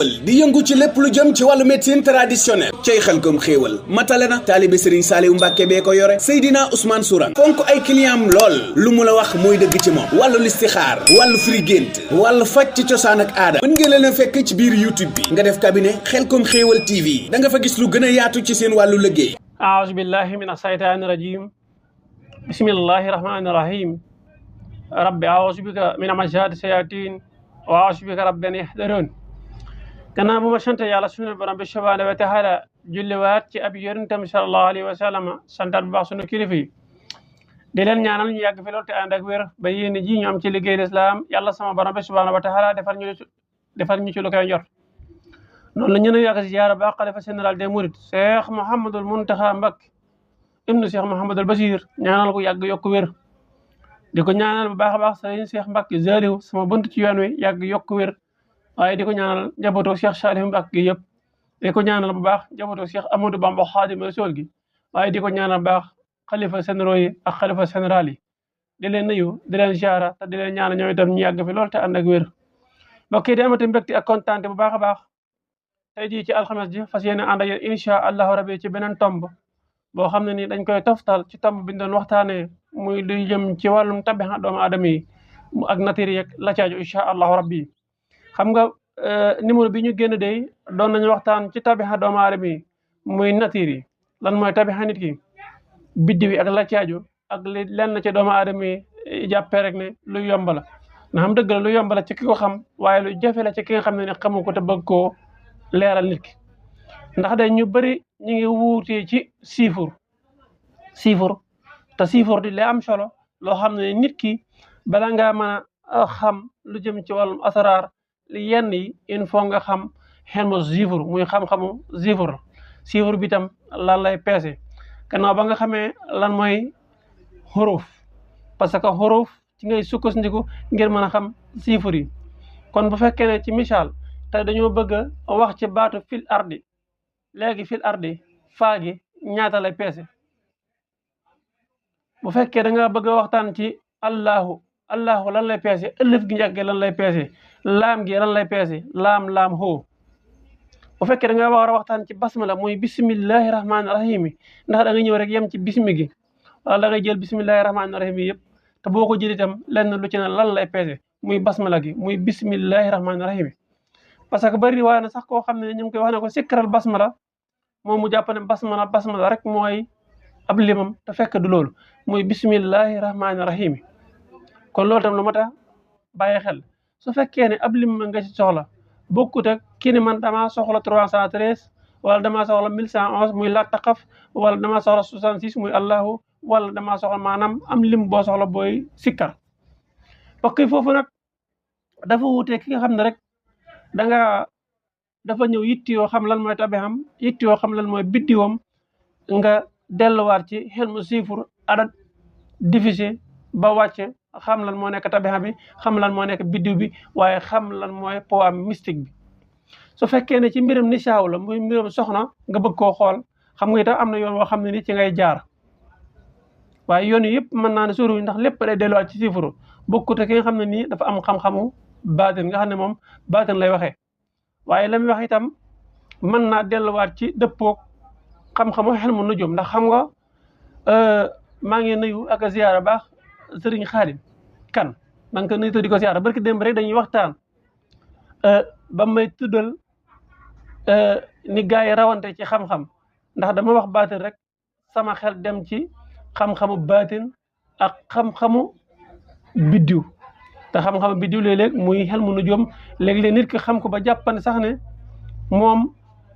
di yëngu ci lépp lu jëm ci wàllu médecine traditionnelle cay Xelcom xéewal matale na taalibe Serigne Saliou Mbacke bee ko yore Seydina Ousmane Sourang fonk ay client am lool lu mu la wax mooy dëgg ci moom wàllu listixaar wàllu firi gént wàllu faj ci cosaan ak aada mën ngeen leen a fekk ci biir YouTube bi nga def cabinet Xelcom xéewal TV da nga fa gis lu gën a yaatu ci seen wàllu liggéey. aouzu billahi min asaytaani rajim bismillahi rahmani rahim rabbi aouzu bika min amajati sayatin wa aouzu bika rabbi an yahdarun. gannaaw bu ma sant yàlla sunu borom bi subhaanahu wa taala julliwaat ci ab yonentam sallallahu alayhi wa sallam santaat bu baax sunu kilifa yi di leen ñaanal ñu yàgg fi lool te ànd ak wér ba yéen ji ñu am ci liggéey lislaam yàlla sama borom bi subhaanahu wa taala defal ñu ci lu koy njort. noonu la ñu ne yàgg si ziyaara ba xalifa général des mourides Cheikh Mouhamadul Mountakha Mbacké ibnu Cheikh Mouhamadul Bachir ñaanal ko yàgg yokk wér di ko ñaanal bu baax a baax sëriñ Cheikh Mbacké Zaliou sama bunt ci yoon wi yàgg yokk wér waaye di ko ñaanal njabootu Cheikh Saliou Mbacke gi yëpp di ko ñaanal bu baax njabootu Cheikh Amadou Bamba Xaadimu Rasuul gi waaye di ko ñaanal bu baax xalifa généraux yi ak xalifa général yi di leen nuyu di leen ziara te di leen ñaanal ñoom itam ñu yàgg fi lool te ànd ak wér. mbokk yi di amati mbégte ak kontaante bu baax a baax tey jii ci alxames ji fas yéene ànd ak yéen incha allahu rabi ci beneen tomb boo xam ne ni dañ koy toftal ci tomb bi ñu doon waxtaanee muy luy jëm ci wàllum tabixa doomu aadama yi ak nature yeeg la caaju incha allahu rabbi. xam nga numéro bi ñu génn day doon nañu waxtaan ci tabixa doomu aadama yi muy nature yi lan mooy tabixa nit ki biddiw yi ak la caaju ak li lenn ci doomu aadama yi jàppee rek ne lu yomb la na xam dëgg la lu yomb la ci ki ko xam waaye lu jafe la ci ki nga xam ne xamu ko te bëgg koo leeral nit ki ndax day ñu bëri ñu ngi wuutee ci siifur te siifur di lay am solo loo xam ne nit ki bala ngaa mën a xam lu jëm ci wàllum asaraar li yenn yi il faut nga xam xelmu chiffre muy xam-xamu chiffre bi tam lan lay peese gannaaw ba nga xamee lan mooy xuruf parce que xuruf ci ngay sukkandiku ngir mën a xam chiffre yi. kon bu fekkee ne ci misaal te dañoo bëgg a wax ci baatu fil ardi léegi fil ardi faa gi ñaata lay peese bu fekkee da nga bëgg a waxtaan ci allahu lan lay peese ëllëf gi njëkk lan lay peese laam gi lan lay peese laam hoo bu fekkee da nga war a waxtaan ci basmala muy bismillahi rahmaani rahim ndax da nga ñëw rek yem ci bismi gi wala da ngay jël bismillahi rahmaani rahim yëpp te boo ko jël itam lenn lu ci ne lan lay peese muy basmala gi muy bismillahi rahmaani rahim parce que bari waaye na sax koo xam ne ñu ngi koy wax ne ko sikkaral basmala moom mu jàpp ne basmala rek mooy ab limam te fekk du loolu muy bismillahi rahmaani rahim kon loolu tam lu mat a bàyyi xel su fekkee ne ab lim nga ci soxla bokkut ak kii ni man damaa soxla 313 wala damaa soxla 1111 muy la taqaf wala damaa soxla 66 muy allahu wala damaa soxla maanaam am lim boo soxla booy sikkar parce que foofu nag dafa wutee ki nga xam ne rek dafa ñëw yitti yoo xam lan mooy tabixam yitti yoo xam lan mooy biddiwam nga delluwaat ci xelmu chiffre adat divisé ba wàcce xam lan moo nekk tabixa bi xam lan moo nekk biddiw bi waaye xam lan mooy poids mystique bi su fekkee ne ci mbiram nisaaw la muy mbiram soxna nga bëgg koo xool xam nga itam am na yoon woo xam ne ni ci ngay jaar waaye yoon yi yëpp mën naa ne sóoruñu ndax lépp day delluwaat ci chiffre bokkute ki nga xam ne nii dafa am xam-xamu baatin nga xam ne moom baatin lay waxee waaye la muy wax itam mën naa delluwaat ci dëppoog xam-xamu xel mu nujum ndax xam nga maa ngi nuyu ak a ziyaara baax sëriñ Xaadim kan maa ngi ko nuyu di ko ziyaara barki démb rek dañuy waxtaan ba may tuddal ni gars yi rawante ci xam-xam ndax dama wax baatin rek sama xel dem ci xam-xamu baatin ak xam-xamu biddiw te xam-xamu biddiw léeg-léeg muy xel mu nujum léeg-léeg nit ki xam ko ba jàppane sax ne moom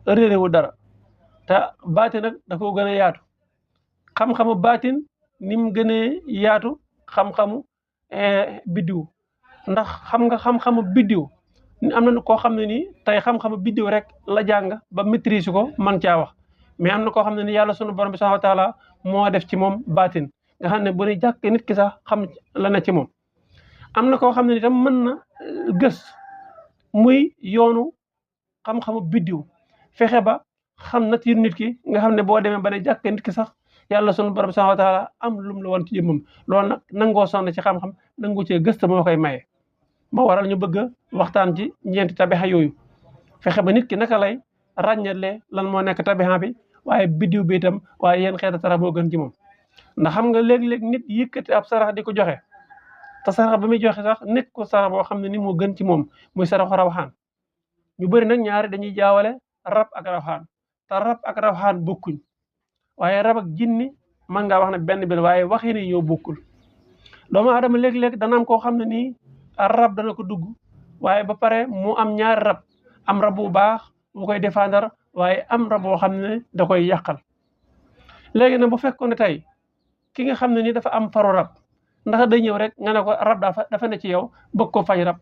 réeréwu dara te baatin nag da ko gën a yaatu xam-xamu baatin ni mu gënee yaatu xam-xamu biddiw ndax xam nga xam-xamu biddiw am na koo xam ne nii tey xam-xamu biddiw rek la jàng ba maîtrise ko man caa wax mais am na koo xam ne ni yàlla sunu borom bi subhanahu wa taala moo def ci moom baatin nga xam ne bu ne jàkk nit ki sax xam la na ci moom am na koo xam ne ni tam mën na gës muy yoonu xam-xamu biddiw fexe ba xam nature nit ki nga xam ne boo demee ba ne jàkk nit ki sax yàlla sunu borom subhanahu wa taala am lum la woon ci jëmmam loolu nag nangoo sonn ci xam-xam nangu cee gëstu moo koy maye. moo waral ñu bëgg waxtaan ci ñeenti tabixa yooyu fexe ba nit ki naka lay ràññalee lan moo nekk tabiha bi waaye biddiw bi itam waaye yéen xeeti sarax moo gën ci moom. ndax xam nga léeg-léeg nit yëkkati ab sarax di ko joxe te sarax ba muy joxe sax nekk ko sarax boo xam ne ni moo gën ci moom muy saraxu rawxaan. ñu bëri nag ñaari dañuy jaawale rab ak rawxaan te rab ak rawxaan bokkuñ waaye rab ak jinni man ngaa wax ne benn bi waaye waxi ni ñoo bokkul. doomu aadama léeg-léeg dana am koo xam ne nii rab dana ko dugg waaye ba pare mu am ñaari rab am rab bu baax bu koy défendre waaye am rab boo xam ne da koy yàqal. léegi nag bu fekkoon ne tey ki nga xam ne ni dafa am faru rab ndax day ñëw rek nga ne ko rab dafa ne ci yow bëgg ko faj rab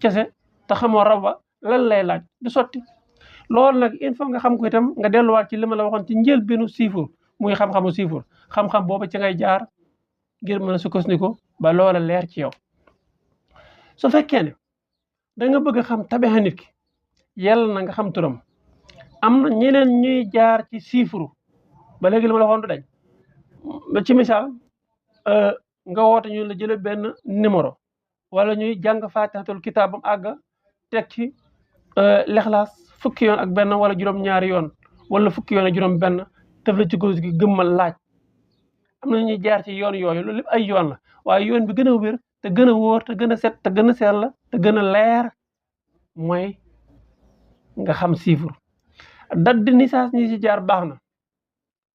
kese te xamoo rab ba lan lay laaj du sotti. loolu nag il faut nga xam ko itam nga delluwaat ci li ma la waxoon ci njëlbéenu siifur muy xam-xamu siifur xam-xam boobu ci ngay jaar ngir mën a sukkandiku ba loola leer ci yow. su fekkee ne da nga bëgg a xam tabixa nit ki yàlla na nga xam turam am na ñeneen ñuy jaar ci siifuru ba léegi li ma la waxoon du dañ. ci misaal nga woote ñu la jële benn numéro wala ñuy jàng faatihatul kitaab bam àgg teg ci lexlaas fukki yoon ak benn wala juróom-ñaari yoon wala fukki yoon ak juróom-benn tëf la ci góos gi gëmmal laaj. am na ñuy jaar ci yoon yooyu loolu lépp ay yoon la waaye yoon bi gën a wér te gën a wóor te gën a set te gën a sell te gën a leer mooy nga xam chiffre. date de naissance ñi ci jaar baax na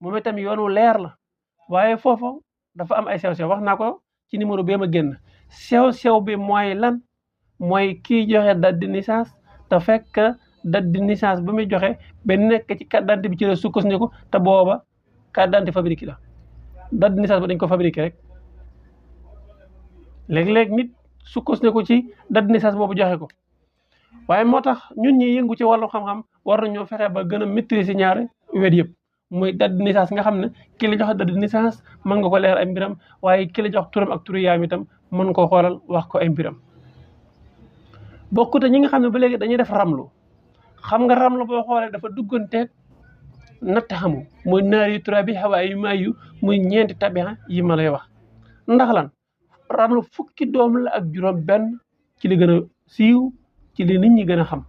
moom itam yoon wu leer la waaye foofu dafa am ay sew-sew wax naa ko ci numéro bi ma génn sew-sew bi mooy lan mooy kii joxe date de naissance te fekk date de naissance ba muy joxe ba nekk ci carte d'identité bi ci la sukkandiku te booba carte d'identité fabriqué la date de naissance ba dañ ko fabriqué rek. léeg-léeg nit sukkandiku ci date de naissance boobu joxe ko waaye moo tax ñun ñi yëngu ci wàllu xam-xam war nañoo fexe ba gën a maîtriser ñaari wet yëpp muy date de naissance nga xam ne ki la jox date de naissance mën nga ko leer ay mbiram waaye ki la jox turam ak turu yaayam itam mën koo xoolal wax ko ay mbiram. bokkute ñi nga xam ne ba léegi dañuy def ramlu xam nga ramlu boo xoolee dafa dugganteeg natt xamu muy naar yu tura bi xawaay yu may yu muy ñeenti tabixa yi ma lay wax. ndax lan ramlu fukki doom la ak juróom benn ci li gën a siiw ci li nit ñi gën a xam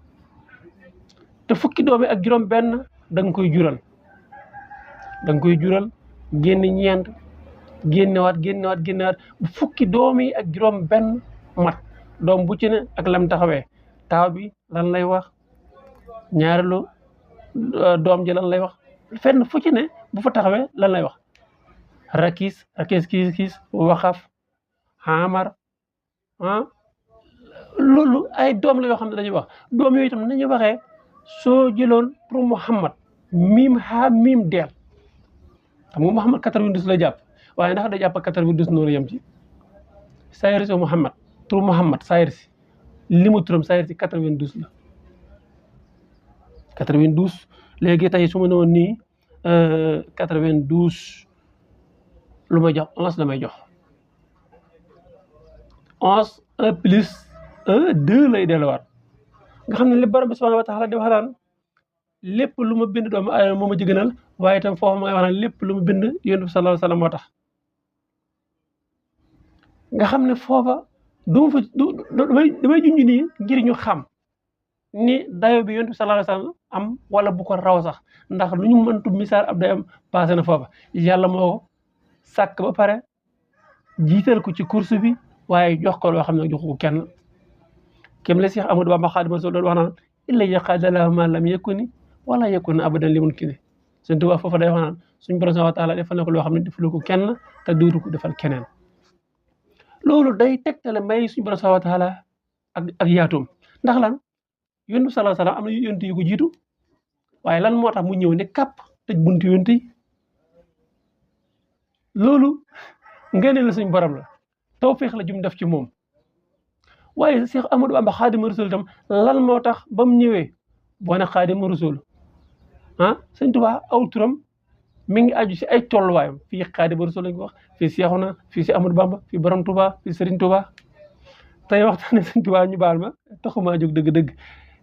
te fukki doom yi ak juróom benn da nga koy jural génn ñeent génnewaat bu fukki doom yi ak juróom benn mat doom bu ci ne ak lam taxawee taaw bi lan lay wax ñaareelu doom ji lan lay wax fenn fu ci ne bu fa taxawee lan lay wax rakis kiis waxaf xamar loolu ay doom la yoo xam ne dañuy wax doom yooyu itam nañuy waxee soo jëloon pour Muhammad miim ha miim deel xam nga Muhammad 92 la jàpp waaye ndax da jàpp 92 noonu yem ci sayri so Muhammad tur Muhammad sayri si li mu turam sayri si 92 la 92 léegi tey su ma ne woon nii 92 lu may jox 11 la may jox 11 1 plus 1 2 lay delluwaat nga xam ne li borom bi subhanahu wa taala di wax naan lépp lu ma bind doomu aadama moo ma ci gënal waaye itam foofu ma ngay wax naan lépp lu ma bind yonent bi sallallahu alayhi wa sallam moo tax nga xam ne foofa damay junj nii ngir ñu xam ni dayo bi yonent bi sallallahu alayhi wa sallam am wala bu ko raw sax ndax lu ñu mëntu misaal ab dayam passé na foofa yàlla moo ko sàkk ba pare jiital ko ci course bi waaye jox ko loo xam ne joxu ko kenn kem la Cheikh Amadou Bamba Xaadimu Rasuul doon wax naan illa yaqaadalaahu ma lam yakuni wala yakun abadan li mumkin Sëñ Tuubaa foofa day wax naan suñu borom subhaanahu wa taala defal na ko loo xam ne defalu ko kenn te dootu ko defal keneen loolu day tegtale may suñu borom subhaanahu wa taala ak yaatoom ndax lan yonent bi sallallahu alayhi wa sallam am na yonent yu ko jiitu waaye lan moo tax mu ñëw ne kàpp tëj buntu yonent yi loolu ngeen la suñu borom la tawfeex la jum def ci moom waaye Cheikh Amadou Bamba Xaadimu Rasuul itam lan moo tax ba mu ñëwee boo ne Xaadimu Rasuul Sëñ Tuubaa aw turam mi ngi aju si ay tolluwaayam fii Xaadimu Rasuul lañ ko wax fii Seexuna fii si Amadou Bamba fii Borom Tuubaa fii Sëriñ Tuubaa tey waxtaane Sëñ Tuubaa ñu baal ma taxumaa jóg dëgg-dëgg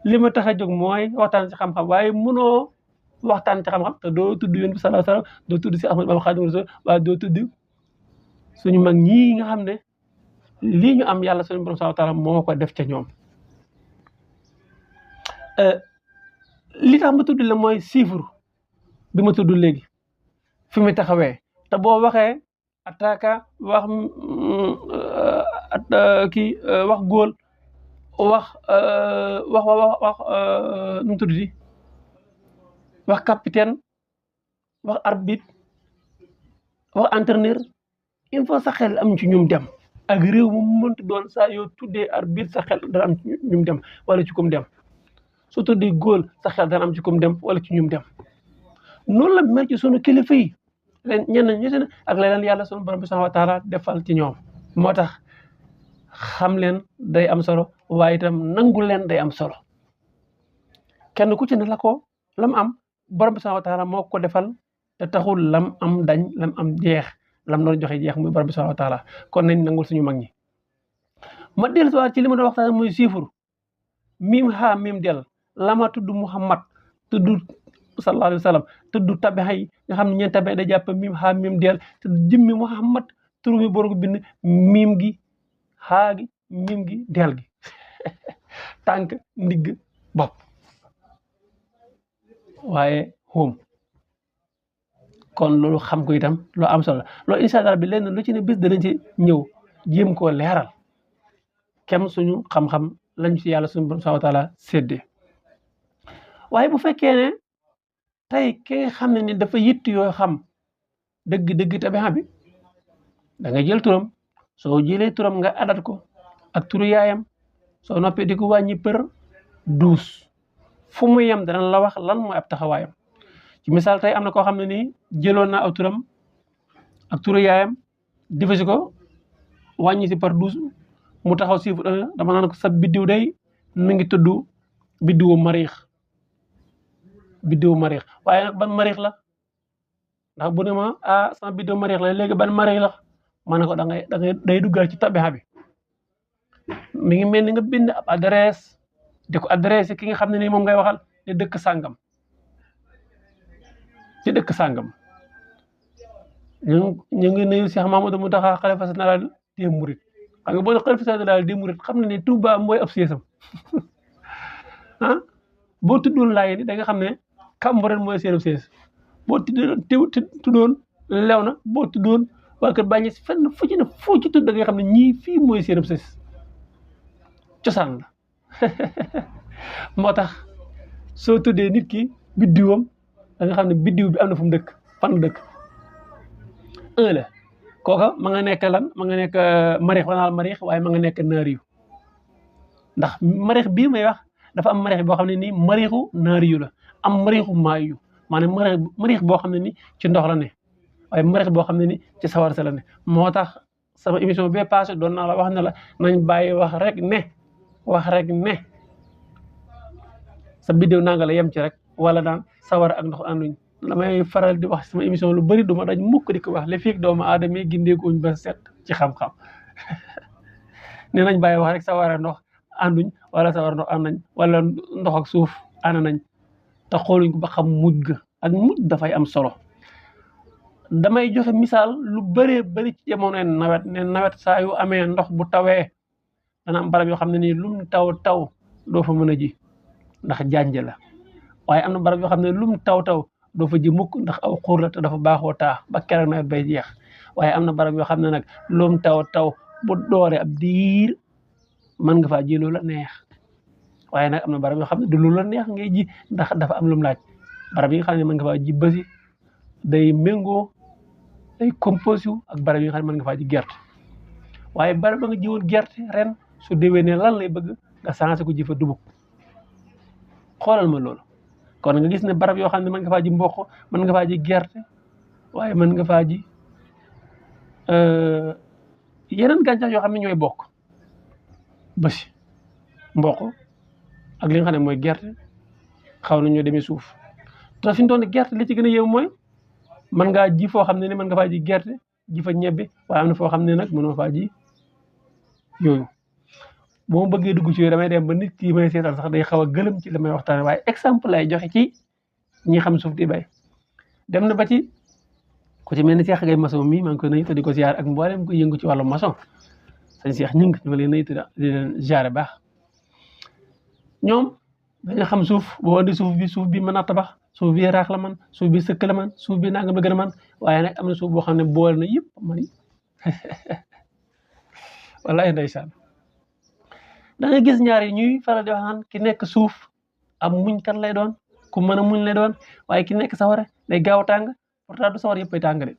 li ma tax a jóg mooy waxtaan ci xam-xam waaye mënoo waxtaan ci xam-xam te doo tudd Yonent bi sallallahu alayhi wa sallam doo tudd si Amadou Bamba Xaadimu Rasuul waaye doo tudd suñu mag ñii nga xam ne lii ñu am yàlla suñu borom subhaanahu wa taala moo ko def ca ñoom li tax ma tudd la mooy chiffre bi ma tudd léegi fi mu taxawee te boo waxee attaque wax wax góol wax nu mu tudd di wax capitaine wax arbitre wax entraîneur il faut sa xel am ci ñum dem ak réew mu mënti doon saa yoo tuddee arbitre sa xel dana am ci ñum dem wala ci kum dem soo tuddee góol sa xel dana am ci kum dem wala ci ñum dem noonu la mel ci sunu kilifa yi leen ñenn ñi ak leneen yàlla sunu borom bi subhanahu wa taala defal ci ñoom moo tax xam leen day am solo waaye itam nangu leen day am solo kenn ku ci ne la ko lam am borom bi subhanahu wa taala moo ko defal te taxul lam am dañ lam am jeex lam doon joxe jeex muy borom bi subhanahu wa taala kon nañ nangul suñu mag ñi ma dellu si waat ci li ma doon waxtaan muy chiffre mim ha mim del lama tudd Muhammad tudd sallallahu alayhi wa sallam tudd tabixa yi nga xam ne ñeen tabixa da jàpp mim ha mim del tudd jëmmi Muhammad turu mi borom bind mim gi xaa gi mim gi del gi tànk ndigg bopp waaye xóom kon loolu xam ko itam loo am solo loolu incha allah bi lenn lu ci ne bis danañ ci ñëw jéem koo leeral kem suñu xam-xam lañ ci yàlla suñu subhanahu wa taala séddee waaye bu fekkee ne tey ki nga xam ne ni dafa yitt yoo xam dëgg-dëgg tabixa bi da nga jël turam soo jëlee turam nga adat ko ak turu yaayam soo noppee di ko wàññi për 12 fu mu yem dana la wax lan mooy ab taxawaayam ci misaal tey am na koo xam ne nii jëloon naa aw turam ak turu yaayam divisé ko wàññi si par 12 mu taxaw chiffre 1 dama naan ko sa biddiw day mi ngi tudd biddiwu mariix waaye nag ban mariix la ndax bu ne ma sama biddiwu mariix la léegi ban mariix la ma ne ko da ngay day duggal ci tabixa bi mi ngi mel ni nga bind ab adresse di ko adresse ki nga xam ne nii moom ngay waxal ne dëkk sàngam ci dëkk sàngam ñu ngi nuyu Cheikh Mamadou Mountakha xalifa général des mourides xam nga boo xalifa général des mourides xam ne ni Touba mooy ab siège am boo tuddoon laay ni da nga xam ne Cambérène mooy seen siège boo tuddoon Léona boo tuddoon waa kër Bañes fenn fu ci ne foo ci tudd da nga xam ne ñii fii mooy seen siège cosaan la moo tax soo tuddee nit ki biddiwam da nga xam ne biddiw bi am na fu mu dëkk fan dëkk 1 la kooka ma nga nekk lan ma nga nekk mariix wanaal mariix waaye ma nga nekk naariyu ndax mariix bii may wax dafa am mariix boo xam ne nii mariixu naariyu la am mariixu maayu maanaam mariix boo xam ne ni ci ndox la ne waaye mariix boo xam ne ni ci sawar sa la ne moo tax sama émission bee passé doon naa la wax ne la nañ bàyyi wax rek ne sa biddiw nanga la yem ci rek wala daan sawar ak ndox ànduñ la may faral di wax sama émission lu bari duma dañ mukk di ko wax li fii doomu aadama yi gindeekuñ ba set ci xam-xam nee nañ bàyyi wax rek sawar ak ndox ànduñ wala sawar ndox ànd nañ wala ndox ak suuf ànd nañ te xooluñ ko ba xam mujj ga ak mujj dafay am solo damay joxe misaal lu bëree bëri ci jamonoy nawet ne nawet saa yu amee ndox bu tawee dana am barab yoo xam ne nii lum taw doo fa mën a ji ndax jànj la waaye am na barab yoo xam ne lum taw doo fa ji mukk ndax aw xuur la te dafa baaxoo taa ba keroog nawet bay jeex waaye am na barab yoo xam ne nag lum taw bu doore ab diir mën nga faa ji lu la neex waaye nag am na barab yoo xam ne du lu la neex ngay ji ndax dafa am lum laaj barab yi nga xam ne mën nga faa ji basi day méngoo day composé ak barab yi nga xam ne mën nga faa ji gerte waaye barab ba nga jiwoon gerte ren su déwénee lan lay bëgg nga changé ko ji fa dugub xoolal ma loolu kon nga gis ne barab yoo xam ne mën nga faa ji mboq mën nga faa ji gerte waaye mën nga faa ji yeneen gàncax yoo xam ne ñooy bokk basi mboq ak li nga xam ne mooy gerte xaw na ñoo demee suuf te fi ñu doon gerte li ci gën a yéew mooy mën ngaa ji foo xam ne ni mën nga faa ji gerte ji fa ñebbe waaye am na foo xam ne nag mënoo faa ji yooyu boo ma bëggee dugg ci yooyu damay dem ba nit ki may seetal sax day xaw a gëlëm ci li may waxtaane waaye exemple lay joxe ci ñi xam suuf di bay dem na ba ci ku ci mel ni Cheikh Gueye maçon mi maa ngi koy nuyu te di ko ziar ak mboolem ko yëngu ci wàllu maçon sëñ Cheikh ñu ngi leen nuyu te di leen ziar baax ñoom dañu xam suuf boo andi suuf bi mën a tabax suuf bi raax la man suuf bi sëkk la man suuf bi nanga ba gën a man waaye nag am na suuf boo xam ne boole na yëpp man wallahi ndeysaan da nga gis ñaar yi ñuy faral di waxaan ki nekk suuf am muñ kan lay doon ku mën a muñ lay doon waaye ki nekk sawara day gaaw a tàng pourtant du sawar yëpp ay tàng de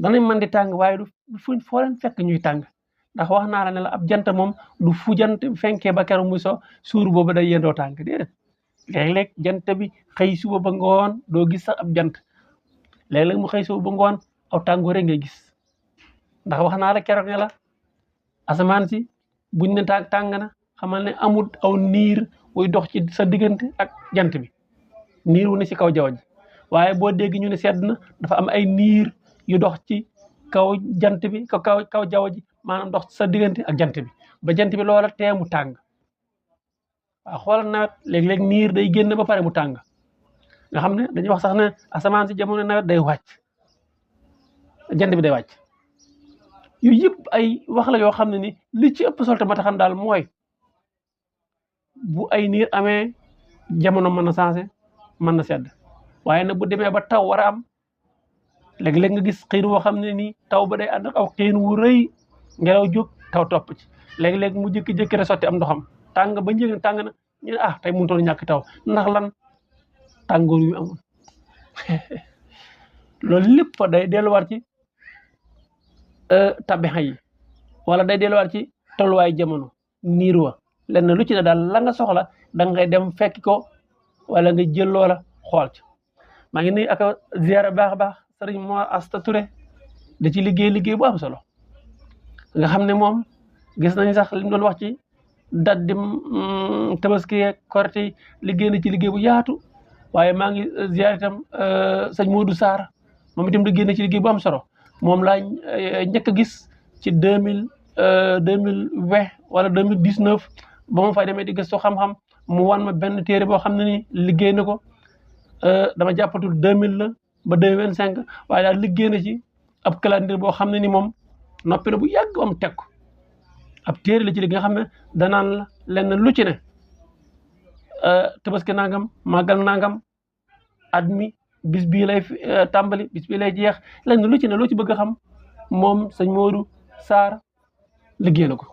danañ mën di tàng waaye du fuñ foo leen fekk ñuy tàng ndax wax naa la ne la ab jant moom du fu jant fenkee ba keroog muy so suur boobu day yendoo tàng déedéet léeg-léeg jant bi xëy suba ba ngoon doo gis sax ab jant léeg-léeg mu xëy suba ba ngoon aw tàngoor rek ngay gis ndax wax naa la keroog ne la asamaan si buñ ne tàng na xamal ne amul aw niir wuy dox ci sa diggante ak jant bi niir wu ne ci kaw jaww ji waaye boo dégg ñu ne sedd na dafa am ay niir yu dox ci kaw jant bi kaw jaww ji maanaam dox sa diggante ak jant bi ba jant bi loola tee mu tàng waaw xoolal nawet léeg-léeg niir day génn ba pare mu tàng nga xam ne dañuy wax sax ne asamaan si jamono nawet day wàcc jant bi day wàcc yu yëpp ay wax la yoo xam ne ni li ci ëpp solo te ma taxam daal mooy bu ay niir amee jamono mën na changé mën na sedd waaye nag bu demee ba taw war a am léeg-léeg nga gis xiin woo xam ne nii taw ba day ànd ak aw xiin wu rëy ngelaw jóg taw topp ci léeg-léeg mu jékki-jékki rek sotti am ndoxam tàng ba njëg tàng na ñu ne tey mënutoon ñàkk taw ndax lan tàngoor yu amul loolu lépp day delluwaat ci tabixa yi wala day delluwaat ci tolluwaay jamono niir wa lenn lu ci ne daal la nga soxla da ngay dem fekki ko wala nga jël loola xool ci maa ngi nuyu ak ziyaara baax a baax sëriñ Mor Asta Touré da ci liggéey bu am solo nga xam ne moom gis nañ sax li mu doon wax ci dat di tabaski ak korite liggéey na ci liggéey bu yaatu waaye maa ngi ziyaar itam sëñ Modou Sarr moom itam liggéey na ci liggéey bu am solo moom laa njëkk a gis ci 2020 wala 2019 ba ma fay demee di gëstu xam-xam mu wan ma benn téere boo xam ne ni liggéey na ko dama jàppatul 2000 la ba 2025 waaye daal liggéey na ci ab calendrier boo xam ne ni moom noppi na bu yàgg am teg ko ab téere la ci li nga xam ne danaan la lenn lu ci ne tabaski nangam màggal nangam at mi bis bii lay tàmbali bis bii lay jeex lenn lu ci ne loo ci bëgg a xam moom sëñ Modou Sarr liggéey na ko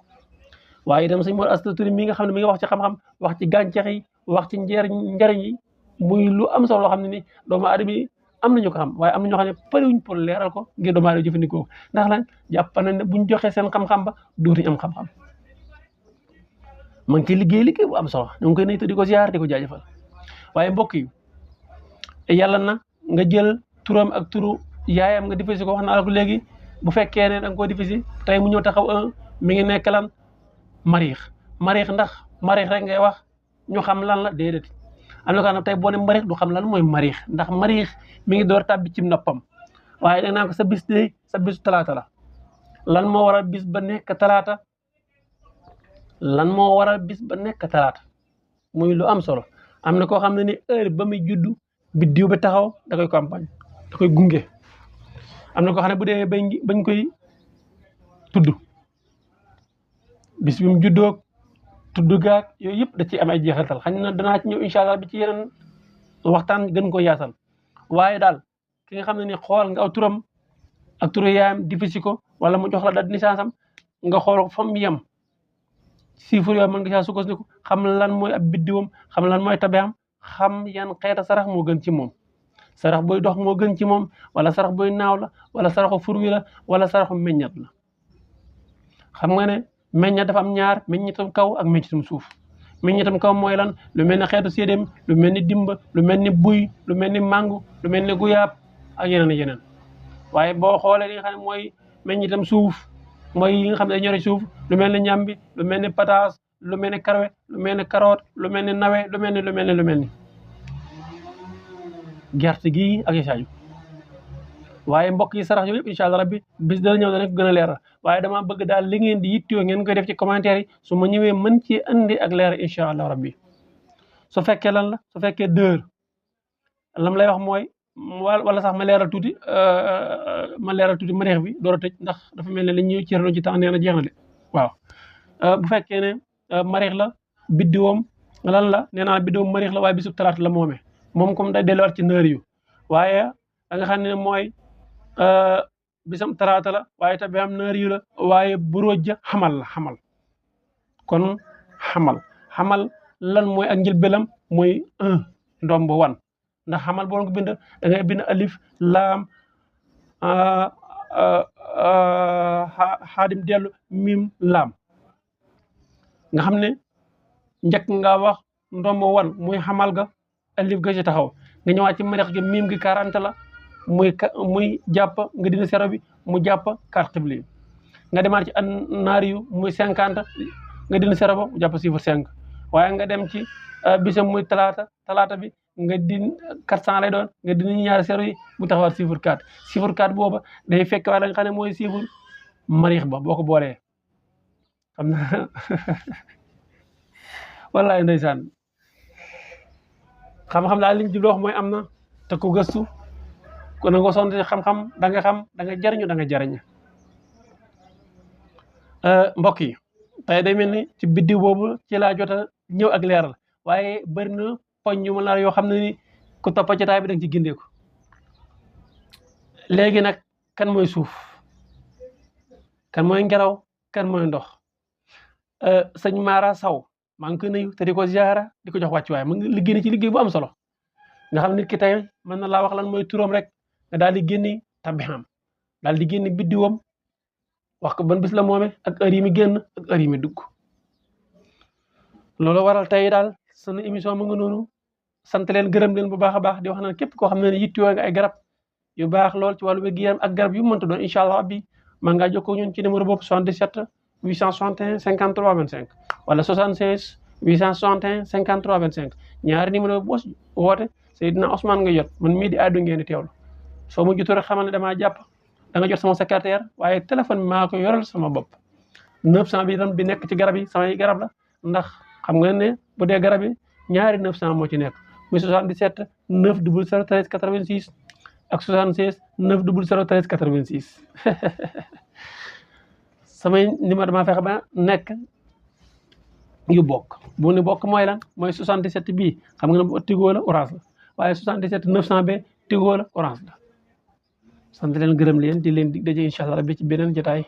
waaye itam sëñ Mor Asta Touré mi nga xam ne mi ngi wax ci xam-xam wax ci gàncax yi wax ci njariñ yi muy lu am solo loo xam ne ni doomu aadama yi am nañu ko xam waaye am na ñoo xam ne pariwuñ pour leeral ko ngir doomu aadama jëfandikoo ndax lan jàpp nañ ne buñ joxee seen xam-xam ba dootuñ am xam-xam ma ngi ciy liggéey bu am solo ñu ngi koy nuyu te di ko ziar di ko jaajëfal waaye mbokk yi yàlla na nga jël turam ak turu yaayam nga diffusé ko wax naa la ko léegi bu fekkee ne da nga koo diffusé tey mu ñëw taxaw mi ngi nekk lan mariix ndax mariix rek ngay wax ñu xam lan la déedéet am na ko xam ne tey boo ne mariix du xam lan mooy mariix ndax mariix mi ngi door tàbbi ci noppam waaye da naa ko sa bis talaata la lan moo waral bis ba nekk talaata muy lu am solo am na koo xam ne ni heure ba muy juddu biddiw bi taxaw da koy campagne da koy gunge am na koo xam ne bu dee bañ koy tudd bis bi mu juddoo tudd gaag yooyu yëpp da ci am ay jeexatal xañ na danaa ci ñëw incha allah bi ci yeneen waxtaan gën ko yaatal waaye daal ki nga xam ne ni xool nga aw turam ak turu yaayam difficile ko wala mu jox la date naissance am nga xool fa mu yem chiffre yooyu mën nga saa sukkandiku xam lan mooy ab biddiwam xam lan mooy tabeam xam yan xeeta sarax moo gën ci moom sarax buy dox moo gën ci moom wala sarax buy naaw la wala saraxu furwi la wala saraxu meññat la xam nga ne meññat dafa am ñaar meññatum kaw ak meññatum suuf meññatum kaw mooy lan lu mel ni xeetu séedéem lu mel ni dimba lu mel ni buy lu mel ni mangu lu mel ni guyaab ak yeneen waaye boo xoolee li nga xam ne mooy meññatum suuf mooy yi nga xam ne ñori suuf lu mel ni ñambi lu mel ni pataas lu mel ni karwe lu mel ni carotte lu mel ni nawe lu mel ni gerte gi ak isaaju waaye mbokk yi sarax yooyu yëpp incha allah rabbi bis dana ñëw dana ko gën a leeral waaye dama bëgg daal li ngeen di yittewoo ngeen koy def ci commentaire yi su ma ñëwee mën ci andi ak leer incha allah rabbi su fekkee lan la su fekkee dër lam lay wax mooy wala sax ma leeral tuuti mareex bi door a tëj ndax dafa mel ne li ñuy cërno ci temps nee na jeex na de waaw bu fekkee ne mareex la biddiwoom lan la nee naa biddiwoom mariix la waaye bisub talaata la moomee moom comme day delluwaat ci nëër yu waaye da nga xam ne mooy bisam talaata la waaye tabi am nëër yu la waaye buróoj ja xamal la xamal kon xamal lan mooy ak njëlbélam mooy 1 ndomb 1 ndax xamal boo ko bind da ngay bind alif laam xaadim dellu mim laam nga xam ne njëkk nga wax ndomb 1 muy xamal ga alif ga ci taxaw nga ñëwaat ci mariix gi mim gi 40 la muy jàpp nga dina sero bi mu jàpp 4 xibli nga demaat ci an naari yu muy 50 nga dina sero ba mu jàpp chiffre 5 waaye nga dem ci bisam muy talaata bi nga din 400 lay doon nga dina ñaari sero yi mu taxawaat chiffre 4 booba day fekk waaye da nga xam ne mooy chiffre mariix ba boo ko boolee xam na wallaay ndeysaan xam-xam daal liñ jubloo wax mooy am na te ku gëstu ku na nga sonn xam-xam da nga xam da nga jariñu da nga jariñ mbokk yi tey day mel ni ci biddiw boobu ci laa jot a ñëw ak leeral waaye bëri na poñ yu ma la yoo xam ne ni ku topp ci taay bi da nga ci gindeeku léegi nag kan mooy suuf kan mooy ngelaw kan mooy ndox sëñ Mara Saw maa ngi koy nuyu te di ko ziara di ko jox wàccuwaay mu ngi liggéey ci liggéey bu am solo nga xam nit ki tey mën na laa wax lan mooy turam rek nga daal di génni tabixam daal di génni biddiwam wax ko ban bis la moome ak heure yi mi génn ak heure yi mi dugg loolu waral tey daal sunu émission mu nga noonu sant leen gërëm leen bu baax a baax di wax na képp koo xam ne yittewoo nga ay garab yu baax lool ci wàllu wér-gu-yaram ak garab yu mënta doon incha allah bi maa ngaa jokkoo ñun ci numéro boobu 77 861 53 25 wala 76 861 53 25 ñaari numéro boo si woote Seydina Ousmane nga jot man mii di àddu ngeen di teewlu soo ma jotu rek xamal ne damaa jàpp da nga jot sama secrétaire waaye téléphone bi maa ko yoral sama bopp 900 bi itam bi nekk ci garab yi samay garab la ndax xam nga ne bu dee garab yi ñaari 900 moo ci nekk muy 77 900 13 86 ak 76 900 13 86 samay numéro dama fexe ba nekk yu bokk bu ne bokk mooy lan mooy 77 bii xam nga ne bu Tigo la orange la waaye 77 900 be Tigo la orange la sant leen gërëm leen di leen dig daje incha allah rabbi ci beneen jotaay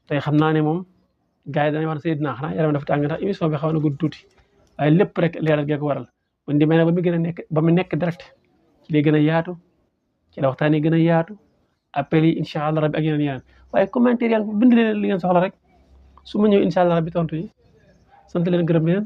tey xam naa ne moom gars yi dañuy wax Seydina xanaa yaram dafa tàng ndax émission bi xaw na gudd tuuti waaye lépp rek leeral gee ko waral bu ñu demee nag ba mu gën a nekk ba mu nekk direct ci lay gën a yaatu ci la waxtaan yi gën a yaatu appel yi incha allah rabbi ak yeneen waaye commentaire yaa ngi bind leen li ngeen soxla rek su ma ñëw incha allah rabbi tontu yi sant leen gërëm leen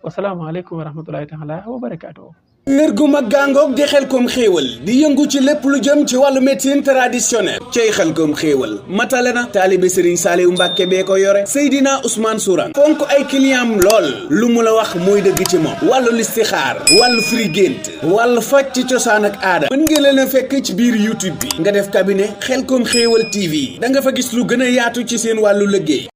wasalaamaaleykum wa rahmatulahi taala wa barakaatuhu. kër gu mag gàngoog di Xelcom xéewal di yëngu ci lépp lu jëm ci wàllu médecine traditionnelle cey Xelcom xéewal matale na taalibe Serigne Saliou Mbacke bee ko yore Seydina Ousmane Sourang fonk ay client lool lu mu la wax mooy dëgg ci moom wàllu listixaar wàllu firi gént wàllu faj ci cosaan ak aada mën nga leen a fekk ci biir YouTube bi nga def cabinet Xelcom xéewal TV da nga fa gis lu gën a yaatu ci seen wàllu liggéey